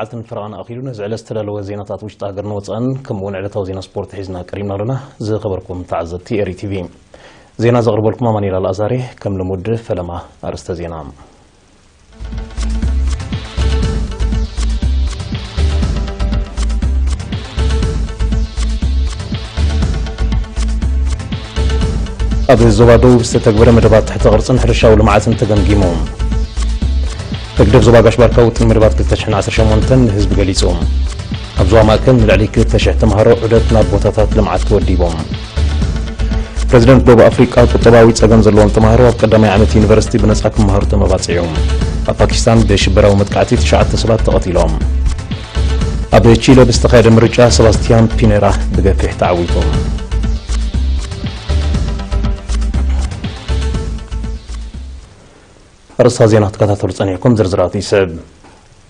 መዓልትን ፈረቓን ኣኺሉ ነዚ ዕለት ዝተዳለወ ዜናታት ውሽጢ ሃገርን ወጻእን ከምኡ እውን ዕለታዊ ዜና ስፖርት ሒዝና ቀሪብና ኣለና። ዝኸበርኩም ተዓዘብቲ ኤሪ ቲቪ፣ ዜና ዘቕርበልኩም ኣማኑኤል ኣልኣዛሬ። ከም ልሙድ ፈለማ ኣርእስተ ዜና። ኣብ ዞባ ደቡብ ዝተተግበረ መደባት ትሕተ ቅርጽን ሕርሻዊ ልምዓትን ተገምጊሙ። ህግደፍ ዞባ ጋሽ ባርካ ውጥን መደባት ክልተ ሽሕን ዓሰርተ ሸሞንተን ንህዝቢ ገሊጹ። ኣብ ዞባ ማእከል ንልዕሊ ክልተ ሽሕ ተምሃሮ ዑደት ናብ ቦታታት ልምዓት ተወዲቦም። ፕረዚደንት ደቡብ ኣፍሪቃ ቁጠባዊ ጸገም ዘለዎም ተምሃሮ ኣብ ቀዳማይ ዓመት ዩኒቨርሲቲ ብነጻ ክመሃሩ ተመባጺዑ። ኣብ ፓኪስታን ብሽበራዊ መጥቃዕቲ ትሽዓተ ሰባት ተቐቲሎም። ኣብ ቺለ ብዝተኻየደ ምርጫ ሰባስቲያን ፒኔራ ብገፊሕ ተዓዊቱ። ኣርእስታ ዜና ክትከታተሉ ጸኒሕኩም፣ ዝርዝራቱ ይስዕብ።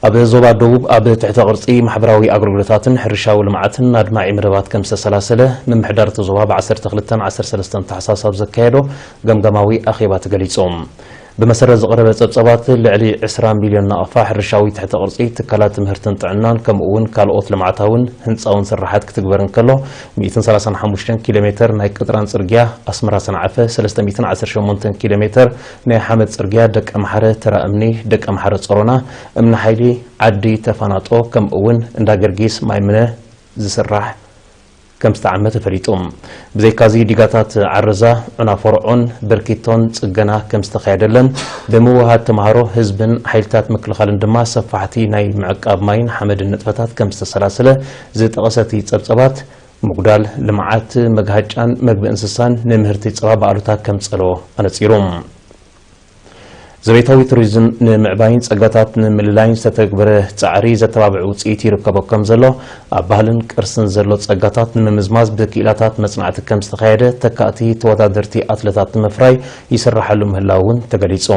ኣብ ዞባ ደቡብ ኣብ ትሕተ ቅርጺ ማሕበራዊ ኣገልግሎታትን ሕርሻዊ ልምዓትን ኣድማዒ መደባት ከም ዝተሰላሰለ ምምሕዳር እቲ ዞባ ብ ዓሰርተ ክልተን ዓሰርተ ሰለስተን ታሕሳስ ኣብ ዘካየዶ ገምጋማዊ ኣኼባ ተገሊጹ። ብመሰረት ዝቐረበ ጸብጻባት፣ ልዕሊ ዕስራ ሚልዮን ናቕፋ ሕርሻዊ ትሕተ ቅርጺ፣ ትካላት ትምህርትን ጥዕናን ከምኡ እውን ካልኦት ልምዓታውን ህንጻውን ስራሓት ክትግበር እንከሎ፣ ሚእትን ሰላሳን ሓሙሽተን ኪሎ ሜተር ናይ ቅጥራን ጽርግያ ኣስመራ ሰንዓፈ፣ ሰለስተ ሚእትን ዓሰርተ ሸሞንተን ኪሎ ሜተር ናይ ሓመድ ጽርግያ ደቀምሓረ ተራ እምኒ፣ ደቀምሓረ ጾሮና፣ እምኒ ሓይሊ ዓዲ ተፋናጦ፣ ከምኡ እውን እንዳ ገርጊስ ማይ ምነ ዝስራሕ ከም ዝተዓመ ተፈሊጡ። ብዘይካዚ ዲጋታት ዓረዛ፣ ዑና ፈርዖን፣ በርኪቶን ጽገና ከም ዝተኻየደለን ብምውህሃድ ተምሃሮ፣ ህዝብን ሓይልታት ምክልኻልን ድማ ሰፋሕቲ ናይ ምዕቃብ ማይን ሓመድን ንጥፈታት ከም ዝተሰላሰለ ዝጠቐሰ እቲ ጸብጸባት፣ ምጉዳል ልምዓት መግሃጫን መግቢ እንስሳን ንምህርቲ ጸባ ብኣሉታ ከም ጸለዎ ኣነጺሩ። ዘቤታዊ ቱሪዝም ንምዕባይን ጸጋታት ንምልላይን ዝተተግበረ ጻዕሪ ዘተባብዕ ውጽኢት ይርከቦ ከም ዘሎ፣ ኣብ ባህልን ቅርስን ዘሎ ጸጋታት ንምምዝማዝ ብክኢላታት መጽናዕቲ ከም ዝተኻየደ፣ ተካእቲ ተወዳደርቲ ኣትለታት ንምፍራይ ይስራሓሉ ምህላው እውን ተገሊጹ።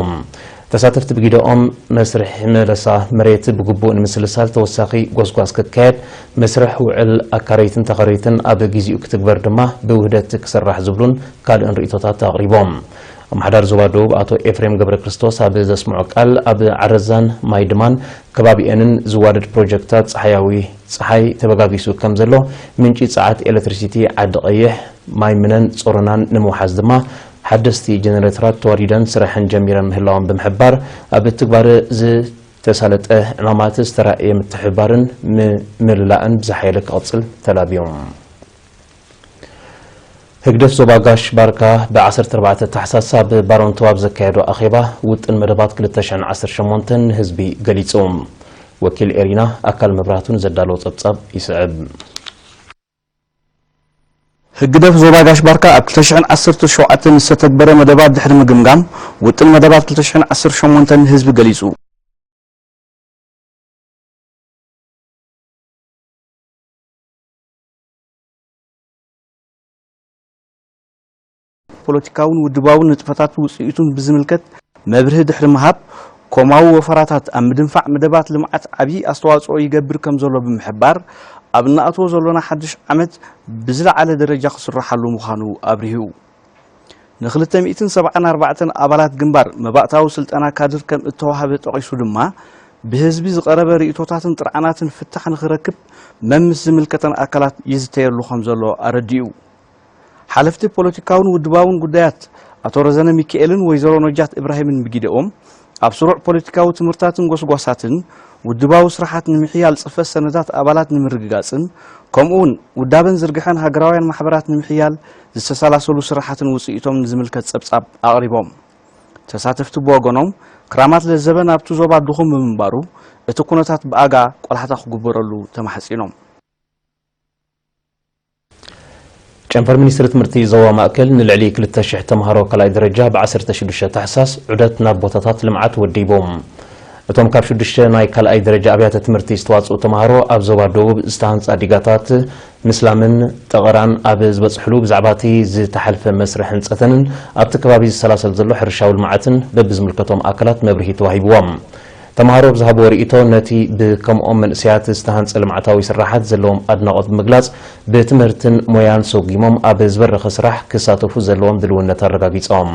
ተሳተፍቲ ብጊደኦም፣ መስርሕ መለሳ መሬት ብግቡእ ንምስልሳል ተወሳኺ ጎስጓስ ክካየድ፣ መስርሕ ውዕል ኣካረይትን ተኸረይትን ኣብ ግዚኡ ክትግበር ድማ ብውህደት ክስራሕ ዝብሉን ካልእን ርእይቶታት ኣቕሪቦም። ኣመሓዳሪ ዞባ ደቡብ ኣቶ ኤፍሬም ገብረክርስቶስ ኣብ ዘስምዖ ቃል፣ ኣብ ዓረዛን ማይድማን ከባቢኤንን ዝዋደድ ፕሮጀክታት ጸሓያዊ ጸሓይ ተበጋጊሱ ከም ዘሎ፣ ምንጪ ጸዓት ኤሌክትሪሲቲ ዓዲ ቀይሕ፣ ማይ ምነን ጾሮናን ንምውሓዝ ድማ ሓደስቲ ጀነሬተራት ተዋዲደን ስረሐን ጀሚረን ምህላወን ብምሕባር፣ ኣብ ትግባረ ዝተሳለጠ ዕማማት ዝተራእየ ምትሕብባርን ምምልላእን ብዝሓየለ ክቕጽል ተላብዮም። ህግደፍ ዞባ ጋሽ ባርካ ብ ዓሰርተ ኣርባዕተ ታሕሳስ ኣብ ባረንቶ ኣብ ዘካየዶ ኣኼባ፣ ውጥን መደባት ክልተ ሽሕን ዓሰርተ ሸሞንተን ንህዝቢ ገሊጹ። ወኪል ኤሪና ኣካል መብራህቱ ንዘዳለዎ ጸብጻብ ይስዕብ። ህግደፍ ዞባ ጋሽ ባርካ ኣብ ክልተ ሽሕን ዓሰርተ ሸውዓተን ዝተተግበረ መደባት ድሕሪ ምግምጋም፣ ውጥን መደባት ክልተ ሽሕን ዓሰርተ ሸሞንተን ንህዝቢ ገሊጹ። ፖለቲካውን ውድባውን ንጥፈታት ውጽኢቱን ብዝምልከት መብርሂ ድሕሪ ምሃብ፣ ኮማዊ ወፈራታት ኣብ ምድንፋዕ መደባት ልምዓት ዓብዪ ኣስተዋጽኦ ይገብር ከም ዘሎ ብምሕባር፣ ኣብ እንኣትዎ ዘሎና ሓድሽ ዓመት ብዝለዓለ ደረጃ ክስርሓሉ ምዃኑ ኣብሪሁ። ንክልተ ሚእትን ሰብዓን ኣርባዕተን ኣባላት ግንባር መባእታዊ ስልጠና ካድር ከም እተዋህበ ጠቒሱ ድማ፣ ብህዝቢ ዝቐረበ ርእይቶታትን ጥርዓናትን ፍታሕ ንኽረክብ መምስ ዝምልከተን ኣካላት ይዝተየሉ ከም ዘሎ ኣረዲኡ። ሓለፍቲ ፖለቲካውን ውድባውን ጉዳያት ኣቶ ረዘነ ሚካኤልን ወይዘሮ ነጃት እብራሂምን ብጊደኦም፣ ኣብ ስሩዕ ፖለቲካዊ ትምህርታትን ጎስጓሳትን ውድባዊ ስራሓት ንምሕያል ጽፈት ሰነዳት ኣባላት ንምርግጋጽን፣ ከምኡውን ውዳበን ዝርግሐን ሃገራውያን ማሕበራት ንምሕያል ዝተሰላሰሉ ስራሓትን ውጽኢቶም ንዝምልከት ጸብጻብ ኣቕሪቦም። ተሳተፍቲ ብወገኖም፣ ክራማት ለዘበ ናብቲ ዞባ ድኹም ብምንባሩ፣ እቲ ኩነታት ብኣጋ ቆላሕታ ክግበረሉ ተማሕጺኖም። ጨንፈር ሚኒስትሪ ትምህርቲ ዞባ ማእከል ንልዕሊ ክልተ ሽሕ ተምሃሮ ካልኣይ ደረጃ ብ ዓሰርተ ሽዱሽተ ታሕሳስ ዑደት ናብ ቦታታት ልምዓት ወዲቦም። እቶም ካብ ሽዱሽተ ናይ ካልኣይ ደረጃ ኣብያተ ትምህርቲ ዝተዋጽኡ ተምሃሮ ኣብ ዞባ ደቡብ ዝተሃንጻ ዲጋታት ምስላምን ጠቐራን ኣብ ዝበጽሕሉ ብዛዕባ እቲ ዝተሓልፈ መስርሕ ህንጸተንን ኣብቲ ከባቢ ዝሰላሰል ዘሎ ሕርሻዊ ልምዓትን በብዝምልከቶም ኣካላት መብርሂ ተዋሂብዎም። ተምሃሮ ብዝሃብዎ ርእይቶ፣ ነቲ ብከምኦም መንእሰያት ዝተሃንጸ ልምዓታዊ ስራሓት ዘለዎም ኣድናቖት ብምግላጽ፣ ብትምህርትን ሞያን ሰጒሞም ኣብ ዝበረኸ ስራሕ ክሳተፉ ዘለዎም ድልውነት ኣረጋጊጾም።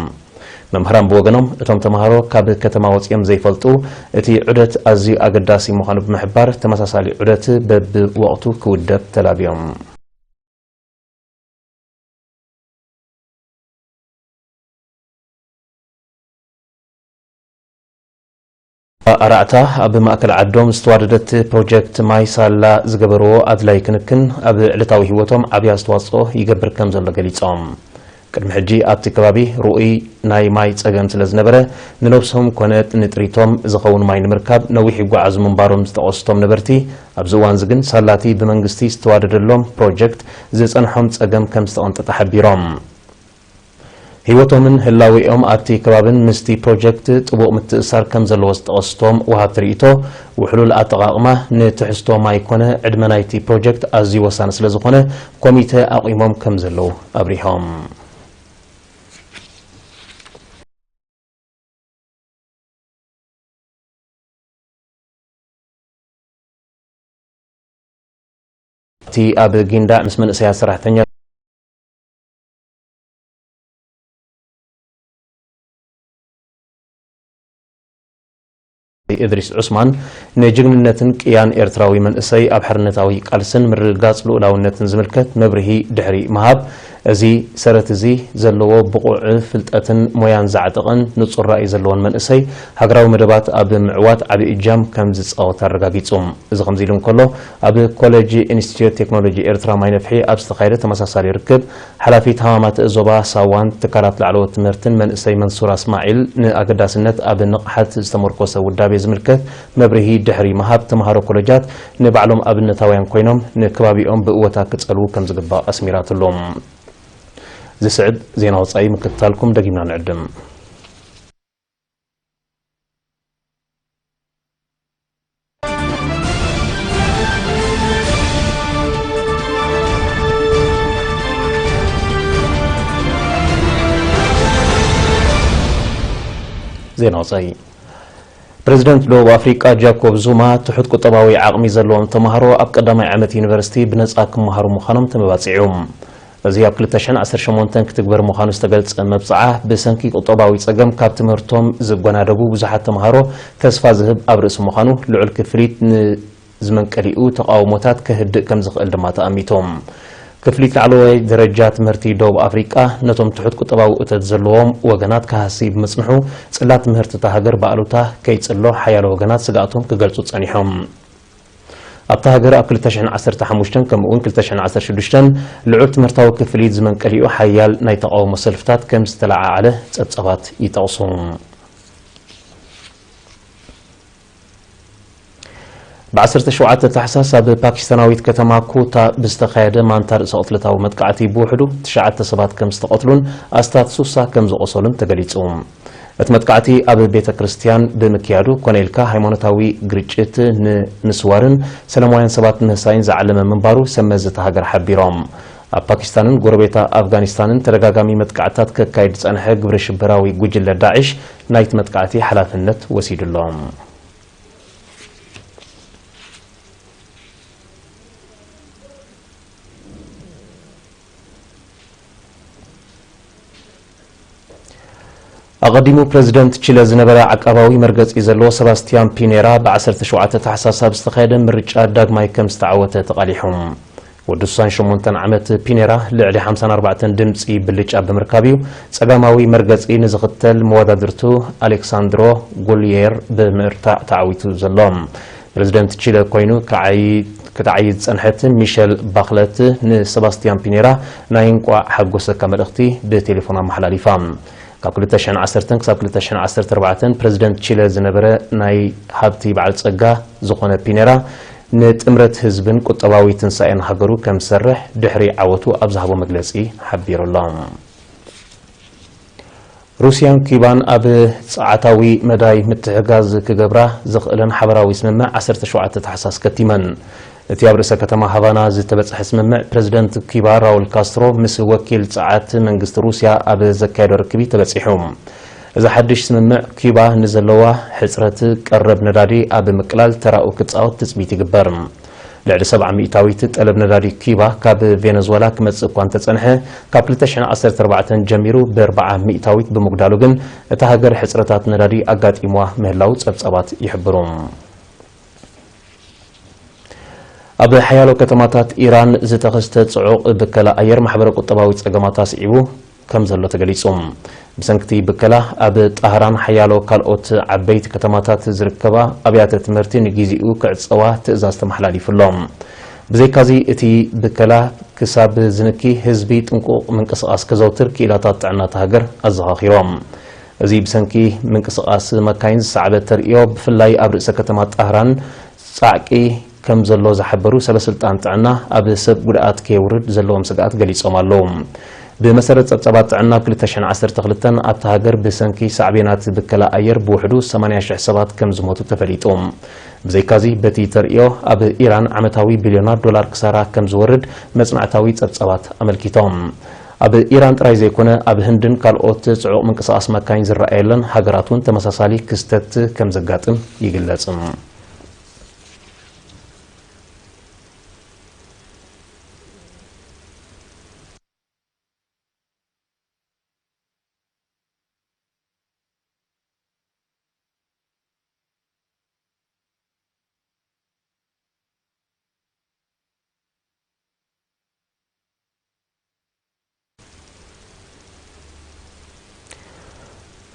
መምህራን ብወገኖም፣ እቶም ተምሃሮ ካብ ከተማ ወጺኦም ዘይፈልጡ፣ እቲ ዑደት ኣዝዩ ኣገዳሲ ምዃኑ ብምሕባር፣ ተመሳሳሊ ዑደት በብወቕቱ ክውደብ ተላብዮም። ኣራዕታ ኣብ ማእከል ዓዶም ዝተዋደደት ፕሮጀክት ማይ ሳላ ዝገበርዎ ኣድላይ ክንክን ኣብ ዕለታዊ ህይወቶም ዓብዪ ኣስተዋፅኦ ይገብር ከም ዘሎ ገሊፆም። ቅድሚ ሕጂ ኣብቲ ከባቢ ርኡይ ናይ ማይ ፀገም ስለ ዝነበረ፣ ንነብሶም ኮነ ንጥሪቶም ዝኸውን ማይ ንምርካብ ነዊሕ ይጓዓዙ ምንባሮም ዝጠቐሱ እቶም ነበርቲ፣ ኣብዚ እዋን እዚ ግን ሳላቲ ብመንግስቲ ዝተዋደደሎም ፕሮጀክት ዝፀንሖም ፀገም ከም ዝተቐንጠጠ ሓቢሮም። ህይወቶምን ህላዌኦም ኣብቲ ከባብን ምስቲ ፕሮጀክት ጥቡቕ ምትእስሳር ከም ዘለዎ ዝጠቐሱ እቶም ወሃብቲ ርእይቶ፣ ውሕሉል ኣጠቓቕማ ንትሕዝቶ ማይ ኮነ ዕድመ ናይቲ ፕሮጀክት ኣዝዩ ወሳኒ ስለ ዝኾነ፣ ኮሚተ ኣቑሞም ከም ዘለዉ ኣብሪሆም። እቲ ኣብ ጊንዳዕ ምስ መንእሰያት ሰራሕተኛ እድሪስ ዑስማን፣ ንጅግንነትን ቅያን ኤርትራዊ መንእሰይ ኣብ ሓርነታዊ ቃልስን ምርግጋጽ ልኡላውነትን ዝምልከት መብርሂ ድሕሪ ምሃብ፣ እዚ ሰረት እዚ ዘለዎ ብቑዕ ፍልጠትን ሞያን ዘዕጠቐን ንጹር ራእይ ዘለዎን መንእሰይ፣ ሃገራዊ መደባት ኣብ ምዕዋት ዓቢ እጃም ከም ዝጻወት ኣረጋጊጹ። እዚ ከምዚ ኢሉ እንከሎ፣ ኣብ ኮሌጅ ኢንስቲትዩት ቴክኖሎጂ ኤርትራ ማይ ነፍሒ ኣብ ዝተኻየደ ተመሳሳሊ ርክብ፣ ሓላፊት ሃማማት ዞባ ሳዋን ትካላት ላዕለዎት ትምህርትን መንእሰይ መንሱር ኣስማዒል፣ ንኣገዳስነት ኣብ ንቕሓት ዝተመርኮሰ ውዳቤ ዝምልከት መብርሂ ድሕሪ ምሃብ፣ ተምሃሮ ኮሌጃት ንባዕሎም ኣብነታውያን ኮይኖም ንከባቢኦም ብእወታ ክጸልዉ ከም ዝግባእ ኣስሚራትሎም። ዝስዕብ ዜና ወጻኢ ምክትታልኩም ደጊምና ንዕድም። ዜና ወጻኢ። ፕሬዚደንት ደቡብ ኣፍሪቃ ጃኮብ ዙማ፣ ትሑት ቁጠባዊ ዓቕሚ ዘለዎም ተምሃሮ ኣብ ቀዳማይ ዓመት ዩኒቨርሲቲ ብነጻ ክመሃሩ ምዃኖም ተመባጺዑ። እዚ ኣብ ክልተ ሽሕን ዓሰርተ ሸሞንተን ክትግበር ምዃኑ ዝተገልጸ መብጽዓ፣ ብሰንኪ ቁጠባዊ ጸገም ካብ ትምህርቶም ዝጎናደቡ ብዙሓት ተምሃሮ ተስፋ ዝህብ ኣብ ርእሲ ምዃኑ፣ ልዑል ክፍሊት ንዝመንቀሊኡ ተቓውሞታት ከህድእ ከም ዝኽእል ድማ ተኣሚቱ። ክፍሊት ላዕለዋይ ደረጃ ትምህርቲ ደቡብ ኣፍሪቃ ነቶም ትሑት ቁጠባዊ እቶት ዘለዎም ወገናት ክሃሲ ብምጽንሑ፣ ጽላት ትምህርቲ እታ ሃገር ብኣሉታ ከይጽሎ ሓያሎ ወገናት ስግኣቶም ክገልጹ ጸኒሖም። ኣብታ ሃገር ኣብ ክልተ ሽሕን ዓሰርተ ሓሙሽተን ከምኡ'ውን ክልተ ሽሕን ዓሰርተ ሽዱሽተን ልዑል ትምህርታዊ ክፍሊት ዝመንቀሊኡ ሓያል ናይ ተቓውሞ ሰልፍታት ከም ዝተለዓዓለ ጸብጻባት ይጠቕሱ። ብ ዓሰርተ ሸውዓተ ታሕሳስ ኣብ ፓኪስታናዊት ከተማ ኩታ ብዝተኻየደ ማንታ ርእሰ ቅትለታዊ መጥቃዕቲ ብውሕዱ ትሽዓተ ሰባት ከም ዝተቐትሉን ኣስታት ሱሳ ከም ዝቖሰሉን ተገሊጹ። እቲ መጥቃዕቲ ኣብ ቤተ ክርስቲያን ብምክያዱ፣ ኮነ ኢልካ ሃይማኖታዊ ግርጭት ንምስዋርን ሰላማውያን ሰባት ምህሳይን ዝዓለመ ምንባሩ ሰብ መዚ እታ ሃገር ሓቢሮም። ኣብ ፓኪስታንን ጎረቤታ ኣፍጋኒስታንን ተደጋጋሚ መጥቃዕትታት ከካይድ ዝጸንሐ ግብረ ሽበራዊ ጉጅለ ዳዕሽ ናይቲ መጥቃዕቲ ሓላፍነት ወሲዱ ኣሎ። ኣቐዲሙ ፕረዚደንት ቺለ ዝነበረ ዓቃባዊ መርገጺ ዘለዎ ሰባስቲያን ፒኔራ ብ ዓሰርተ ሸውዓተ ታሕሳስ ኣብ ዝተኻየደ ምርጫ ዳግማይ ከም ዝተዓወተ ተቓሊሑ። ወዲ ስሳን ሸሞንተን ዓመት ፒኔራ ልዕሊ ሓምሳን ኣርባዕተን ድምጺ ብልጫ ብምርካብ እዩ ጸጋማዊ መርገጺ ንዝኽተል መወዳድርቱ ኣሌክሳንድሮ ጉልየር ብምርታዕ ተዓዊቱ ዘሎ። ፕረዚደንት ቺለ ኮይኑ ክዓይ-፣ ክትዓይድ ዝጸንሐት ሚሸል ባኽለት ንሰባስቲያን ፒኔራ ናይ እንቋዕ ሓጎሰካ መልእኽቲ ብቴሌፎን ኣመሓላሊፋ። ካብ ክልተ ሽሕን ዓሰርተን ክሳብ ክልተ ሽሕን ዓሰርተ ኣርባዕተን ፕረዚደንት ቺለ ዝነበረ ናይ ሃብቲ በዓል ጸጋ ዝኾነ ፒኔራ፣ ንጥምረት ህዝብን ቁጠባዊ ትንሳኤን ሃገሩ ከም ዝሰርሕ ድሕሪ ዓወቱ ኣብ ዝሃቦ መግለጺ ሓቢሩ ኣሎ። ሩስያን ኪባን ኣብ ጸዓታዊ መዳይ ምትሕጋዝ ክገብራ ዘኽእለን ሓበራዊ ስምምዕ ዓሰርተ ሸውዓተ ታሕሳስ ከቲመን። እቲ ኣብ ርእሰ ከተማ ሃቫና ዝተበጽሐ ስምምዕ፣ ፕረዚደንት ኪባ ራውል ካስትሮ ምስ ወኪል ጸዓት መንግስቲ ሩስያ ኣብ ዘካየዶ ርክብ እዩ ተበጺሑ። እዚ ሓድሽ ስምምዕ፣ ኪባ ንዘለዋ ሕጽረት ቀረብ ነዳዲ ኣብ ምቅላል ተራኡ ክጻወት ትጽቢት ይግበር። ልዕሊ ሰብዓ ሚእታዊት ጠለብ ነዳዲ ኪባ ካብ ቬነዝወላ ክመጽእ እኳ እንተጸንሐ፣ ካብ ክልተ ሽሕን ዓሰርተ ኣርባዕተን ጀሚሩ ብኣርብዓ ሚእታዊት ብምጉዳሉ ግን እታ ሃገር ሕጽረታት ነዳዲ ኣጋጢምዋ ምህላው ጸብጻባት ይሕብሩ። ኣብ ሓያሎ ከተማታት ኢራን ዝተኸስተ ጽዑቕ ብከላ ኣየር ማሕበረ ቁጠባዊ ጸገማት ኣስዒቡ ከም ዘሎ ተገሊጹ። ብሰንክቲ ብከላ ኣብ ጣህራን ሓያሎ ካልኦት ዓበይቲ ከተማታት ዝርከባ ኣብያተ ትምህርቲ ንግዜኡ ክዕጸዋ ትእዛዝ ተመሓላሊፉ ኣሎ። ብዘይካዚ እቲ ብከላ ክሳብ ዝንኪ ህዝቢ ጥንቁቕ ምንቅስቓስ ከዘውትር ክኢላታት ጥዕና እታ ሃገር ኣዘኻኺሮም። እዚ ብሰንኪ ምንቅስቓስ መካይን ዝሰዓበ ተርእዮ ብፍላይ ኣብ ርእሰ ከተማ ጣህራን ጻዕቂ ከም ዘሎ ዝሓበሩ ሰበስልጣን ጥዕና ኣብ ሰብ ጉድኣት ከየውርድ ዘለዎም ስግኣት ገሊጾም ኣለዉ። ብመሰረት ጸብጻባት ጥዕና ኣብ ክልተ ሽሕን ዓሰርተ ክልተን ኣብታ ሃገር ብሰንኪ ሳዕቤናት ብከላ ኣየር ብውሕዱ ሰማንያ ሽሕ ሰባት ከም ዝሞቱ ተፈሊጡ። ብዘይካዚ በቲ ተርእዮ ኣብ ኢራን ዓመታዊ ቢልዮናት ዶላር ክሳራ ከም ዝወርድ መጽናዕታዊ ጸብጻባት ኣመልኪቶም። ኣብ ኢራን ጥራይ ዘይኮነ ኣብ ህንድን ካልኦት ጽዑቕ ምንቅስቓስ መካይን ዝረኣየለን ሃገራት እውን ተመሳሳሊ ክስተት ከም ዘጋጥም ይግለጽ።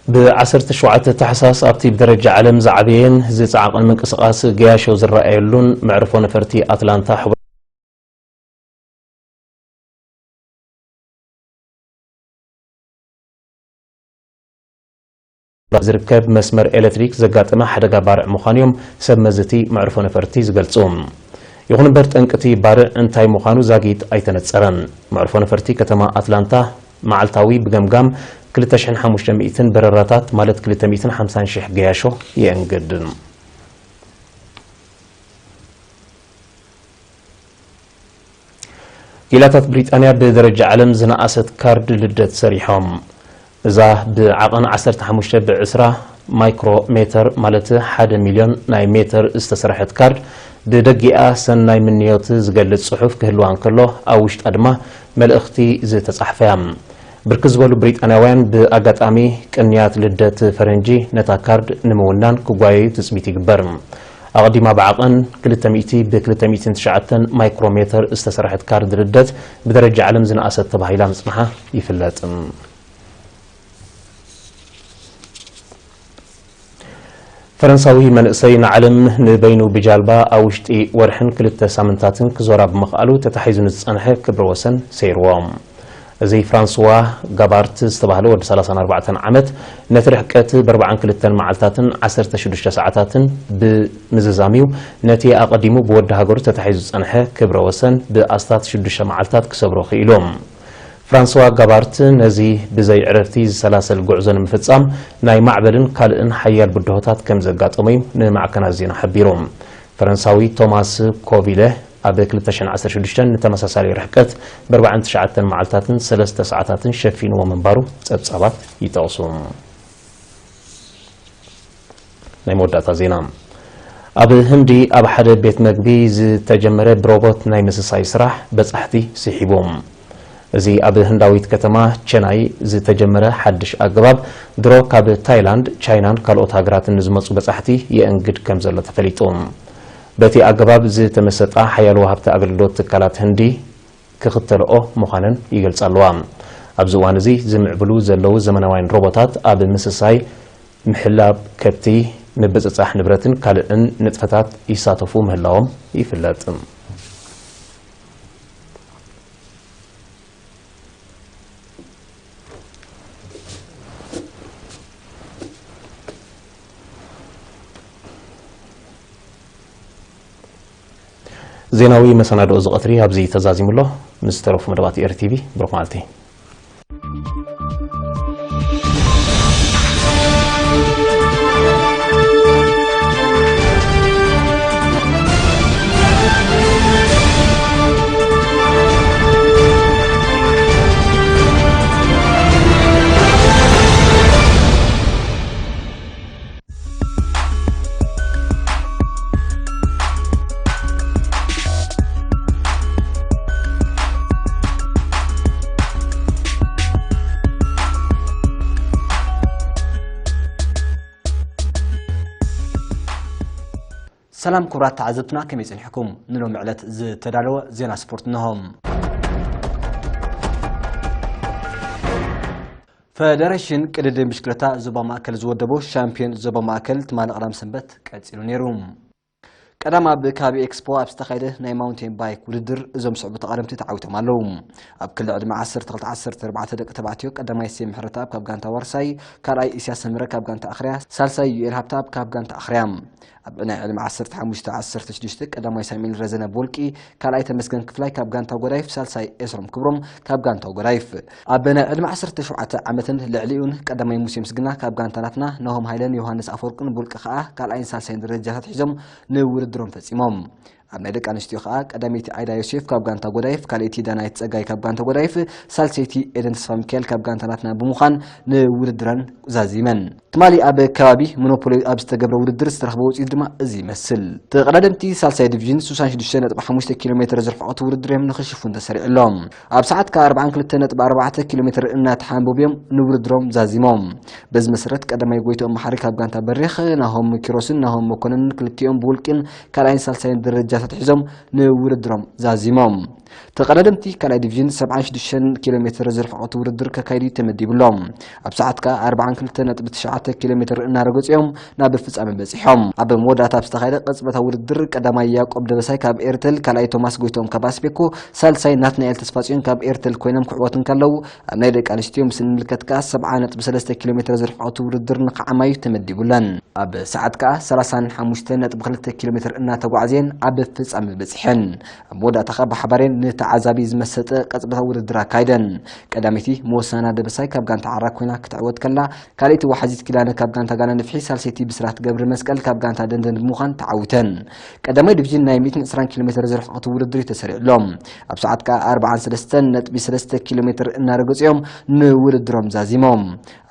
ብ ዓሰርተ ሸውዓተ ታሕሳስ ኣብቲ ብደረጃ ዓለም ዝዓበየን ዝጸዓቐን ምንቅስቓስ ገያሾ ዝረኣየሉን መዕርፎ ነፈርቲ ኣትላንታ ሕቡራት ዝርከብ መስመር ኤሌክትሪክ ዘጋጠመ ሓደጋ ባርዕ ምዃኑ እዮም ሰብ መዚ እቲ መዕርፎ ነፈርቲ ዝገልጹ። ይኹን እምበር፣ ጠንቂ እቲ ባርዕ እንታይ ምዃኑ ዛጊት ኣይተነጸረን። መዕርፎ ነፈርቲ ከተማ ኣትላንታ መዓልታዊ ብገምጋም ክልተ ሽሕን ሓሙሽተ ሚእትን በረራታት፣ ማለት ክልተ ሚእትን ሓምሳን ሽሕ ገያሾ የእንግድ። ክኢላታት ብሪጣንያ ብደረጃ ዓለም ዝነኣሰት ካርድ ልደት ሰሪሖም። እዛ ብዓቐን ዓሰርተ ሓሙሽተ ብዕስራ ማይክሮ ሜተር፣ ማለት ሓደ ሚልዮን ናይ ሜተር ዝተሰርሐት ካርድ፣ ብደጊኣ ሰናይ ምንዮት ዝገልጽ ጽሑፍ ክህልዋ እንከሎ፣ ኣብ ውሽጣ ድማ መልእኽቲ ዝተጻሕፈ እያ። ብርክት ዝበሉ ብሪጣንያውያን ብኣጋጣሚ ቅንያት ልደት ፈረንጂ ነታ ካርድ ንምውናን ክጓየዩ ትጽቢት ይግበር። ኣቐዲማ ብዓቐን ክልተ ሚእቲ ብ ክልተ ሚእትን ትሽዓተን ማይክሮሜተር ዝተሰርሐት ካርድ ልደት ብደረጃ ዓለም ዝነኣሰት ተባሂላ ምጽንሓ ይፍለጥ። ፈረንሳዊ መንእሰይ ንዓለም ንበይኑ ብጃልባ ኣብ ውሽጢ ወርሕን ክልተ ሳምንታትን ክዞራ ብምኽኣሉ ተታሒዙ ንዝጸንሐ ክብረ ወሰን ሰይርዎ። እዚ ፍራንስዋ ጋባርት ዝተባህለ ወዲ ሰላሳን ኣርባዕተን ዓመት ነቲ ርሕቀት ብኣርባዓን ክልተን መዓልታትን ዓሰርተ ሽዱሽተ ሰዓታትን ብምዝዛም እዩ ነቲ ኣቐዲሙ ብወዲ ሃገሩ ተታሒዙ ዝጸንሐ ክብረ ወሰን ብኣስታት ሽዱሽተ መዓልታት ክሰብሮ ክኢሉ። ፍራንስዋ ጋባርት ነዚ ብዘይ ዕረፍቲ ዝሰላሰል ጉዕዞ ንምፍጻም ናይ ማዕበልን ካልእን ሓያል ብድሆታት ከም ዘጋጠሞ እዩ ንማዕከናት ዜና ሓቢሩ። ፈረንሳዊ ቶማስ ኮቪለ ኣብ ክልተ ሽሕን ዓሰርተ ሽዱሽተን ንተመሳሳሊ ርሕቀት ብኣርባዓን ትሽዓተን መዓልታትን ሰለስተ ሰዓታትን ሸፊንዎ ምንባሩ ጸብጻባት ይጠቕሱ። ናይ መወዳእታ ዜና። ኣብ ህንዲ ኣብ ሓደ ቤት መግቢ ዝተጀመረ ብሮቦት ናይ ምስሳይ ስራሕ በጻሕቲ ስሒቡ። እዚ ኣብ ህንዳዊት ከተማ ቸናይ ዝተጀመረ ሓድሽ ኣገባብ ድሮ ካብ ታይላንድ፣ ቻይናን ካልኦት ሃገራትን ንዝመጹ በጻሕቲ የእንግድ ከም ዘሎ ተፈሊጡ። በቲ ኣገባብ ዝተመሰጣ ሓያሎ ወሃብቲ ኣገልግሎት ትካላት ህንዲ ክኽተልኦ ምዃነን ይገልጻ ኣለዋ። ኣብዚ እዋን እዚ ዝምዕብሉ ዘለዉ ዘመናውያን ሮቦታት ኣብ ምስሳይ፣ ምሕላብ ከብቲ፣ ምብጽጻሕ ንብረትን ካልእን ንጥፈታት ይሳተፉ ምህላዎም ይፍለጥ። ዜናዊ መሰናድኦ እዚ ቀትሪ ኣብዚ ተዛዚሙ ኣሎ። ምስ ዝተረፉ መደባት ኤሪ ቲቪ ብሩኽ መዓልቲ። ሰላም ክቡራት ተዓዘብትና፣ ከመይ ጸኒሕኩም? ንሎሚ ዕለት ዝተዳለወ ዜና ስፖርት እንሆ። ፈደረሽን ቅድድም ብሽክለታ ዞባ ማእከል ዝወደቦ ሻምፒዮን ዞባ ማእከል ትማሊ ቀዳም ሰንበት ቀጺሉ ነይሩ። ቀዳም ኣብ ከባቢ ኤክስፖ ኣብ ዝተኻየደ ናይ ማውንቴን ባይክ ውድድር እዞም ዝስዕቡ ተቐዳደምቲ ተዓዊቶም ኣለዉ። ኣብ ክሊ ዕድመ ዓሰርተ ክልተ ዓሰርተ ኣርባዕተ ደቂ ተባዕትዮ ቀዳማይ ሴም ምሕረተኣብ ካብ ጋንታ ዋርሳይ፣ ካልኣይ ኢሳያስ ሰመረ ካብ ጋንታ ኣኽርያ፣ ሳልሳይ ዩኤል ሃብተኣብ ካብ ጋንታ ኣኽርያ። ኣብ ናይ ዕድመ ዓሰርተ ሓሙሽተ ዓሰርተ ሽዱሽተ ቀዳማይ ሳሙኤል ረዘነ ቦልቂ፣ ካልኣይ ተመስገን ክፍላይ ካብ ጋንታ ጎዳይፍ፣ ሳልሳይ ኤስሮም ክብሮም ካብ ጋንታ ጎዳይፍ። ኣብ ናይ ዕድመ ዓሰርተ ሸውዓተ ዓመትን ልዕሊኡን ቀዳማይ ሙሴ ምስግና ካብ ጋንታ ናትና፣ ናሆም ሃይለን ዮሃንስ ኣፈወርቅን ቦልቂ ከኣ ካልኣይን ሳልሳይን ደረጃታት ሒዞም ንውድድሮም ፈጺሞም። ኣብ ናይ ደቂ ኣንስትዮ ከኣ ቀዳመይቲ ኣይዳ ዮሴፍ ካብ ጋንታ ጎዳይፍ፣ ካልኣይቲ ዳናይት ጸጋይ ካብ ጋንታ ጎዳይፍ፣ ሳልሰይቲ ኤደን ተስፋ ሚካኤል ካብ ጋንታ ናትና ብምዃን ንውድድረን ዛዚመን። ትማሊ ኣብ ከባቢ ሞኖፖሊ ኣብ ዝተገብረ ውድድር ዝተረኽበ ውጽኢት ድማ እዚ ይመስል። ተቐዳደምቲ ሳልሳይ ዲቪዥን ስሳን ሽዱሽተ ነጥቢ ሓሙሽተ ኪሎ ሜትር ዝርሕቐቱ ውድድር እዮም ንኽሽፉን ተሰሪዕሎም። ኣብ ሰዓት ከኣ ኣርባዓን ክልተ ነጥቢ ኣርባዕተ ኪሎ ሜትር እናተሓንበቡ እዮም ንውድድሮም ዛዚሞም። በዚ መሰረት ቀዳማይ ጎይትኦም መሓሪ ካብ ጋንታ በሪኽ፣ ናሆም ኪሮስን ናሆም መኮነንን ክልቲኦም ብውልቂን ካልኣይን ሳልሳይን ደረጃታት ሒዞም ንውድድሮም ዛዚሞም። ተቐዳደምቲ ካልኣይ ዲቪዥን ሰብዓን ሽዱሽተን ኪሎ ሜትር ዝርሕቐቱ ውድድር ከካይዱ ተመዲቡሎም። ኣብ ሰዓት ከኣ ኣርባዓን ክልተ ነጥቢ ትሽዓተ ኪሎ ሜትር እናረገጹ እዮም ናብ ፍጻመ በጺሖም። ኣብ መወዳእታ ኣብ ዝተኻየደ ቅጽበታዊ ውድድር ቀዳማይ ያዕቆብ ደበሳይ ካብ ኤርተል፣ ካልኣይ ቶማስ ጎይትኦም ካብ ኣስቤኮ፣ ሳልሳይ ናትናኤል ተስፋጽዮን ካብ ኤርተል ኮይኖም ክዕወቱ እንከለዉ፣ ኣብ ናይ ደቂ ኣንስትዮ ምስ እንምልከት ከኣ ሰብዓ ነጥቢ ሰለስተ ኪሎ ሜትር ዝርሕቐቱ ውድድር ንኽዓማዩ ተመዲቡለን። ኣብ ሰዓት ከኣ ሰላሳን ሓሙሽተ ነጥቢ ክልተ ኪሎ ሜትር እናተጓዕዘን ኣብ ፍጻመ በጺሐን። ኣብ መወዳእታ ከኣ ብሓባሬን ንተዓዛቢ ዝመሰጠ ቅጽበታዊ ውድድር ኣካይደን። ቀዳመይቲ መወሰና ደበሳይ ካብ ጋንታ ዓራ ኮይና ክትዕወት ከላ፣ ካልኣይቲ ዋሕዚት ኪዳነ ካብ ጋንታ ጋና ንፍሒ፣ ሳልሰይቲ ብስራት ገብረ መስቀል ካብ ጋንታ ደንደን ብምዃን ተዓዊተን። ቀዳማይ ዲቪዥን ናይ ሚእትን ዕስራን ኪሎ ሜትር ዝርሕቐቱ ውድድር እዩ ተሰሪዕሎም። ኣብ ሰዓት ከኣ ኣርባዓን ሰለስተን ነጥቢ ሰለስተ ኪሎ ሜትር እናረገጹ እዮም ንውድድሮም ዛዚሞም።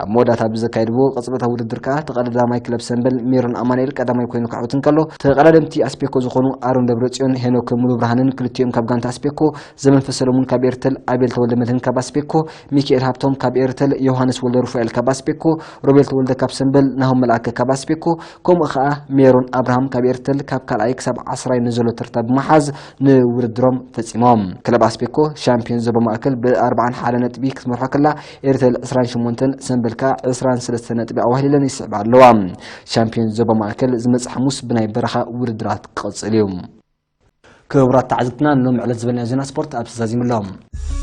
ኣብ መወዳእታ ብዘካየድዎ ቅጽበታዊ ውድድር ከኣ ተቐዳዳማይ ክለብ ሰምበል ሜሮን ኣማኑኤል ቀዳማይ ኮይኑ ክዕወት እንከሎ፣ ተቐዳደምቲ ኣስፔኮ ዝኾኑ ኣሮን ደብረጽዮን ሄኖክ ሙሉብርሃንን ክልቲኦም ካብ ጋንታ ኣስፔኮ፣ ዘመንፈ ሰለሙን ካብ ኤርተል፣ ኣቤል ተወልደ መድህን ካብ ኣስፔኮ፣ ሚካኤል ሃብቶም ካብ ኤርተል፣ ዮሃንስ ወልደ ሩፋኤል ካብ ኣስፔኮ፣ ሮቤል ተወልደ ካብ ሰምበል፣ ናሆም መልኣከ ካብ ኣስፔኮ፣ ከምኡ ኸኣ ሜሮን ኣብርሃም ካብ ኤርተል ካብ ካልኣይ ክሳብ ዓስራይ ንዘሎ ተርታ ብምሓዝ ንውድድሮም ፈጺሞም። ክለብ ኣስፔኮ ሻምፒዮን ዞባ ማእከል ብኣርባዓን ሓደ ነጥቢ ክትመርሖ ከላ፣ ኤርተል ዕስራን ሸሞንተን፣ ሰምበል ከኣ ዕስራን ሰለስተ ነጥቢ ኣዋህሊለን ይስዕባ ኣለዋ። ሻምፒዮን ዞባ ማእከል ዝመጽእ ሓሙስ ብናይ በረኻ ውድድራት ክቕጽል እዩ። ክቡራት ተዓዘብትና፣ ንሎሚ ዕለት ዝበልናዮ ዜና ስፖርት ኣብዚ ተዛዚሙ ኣሎ።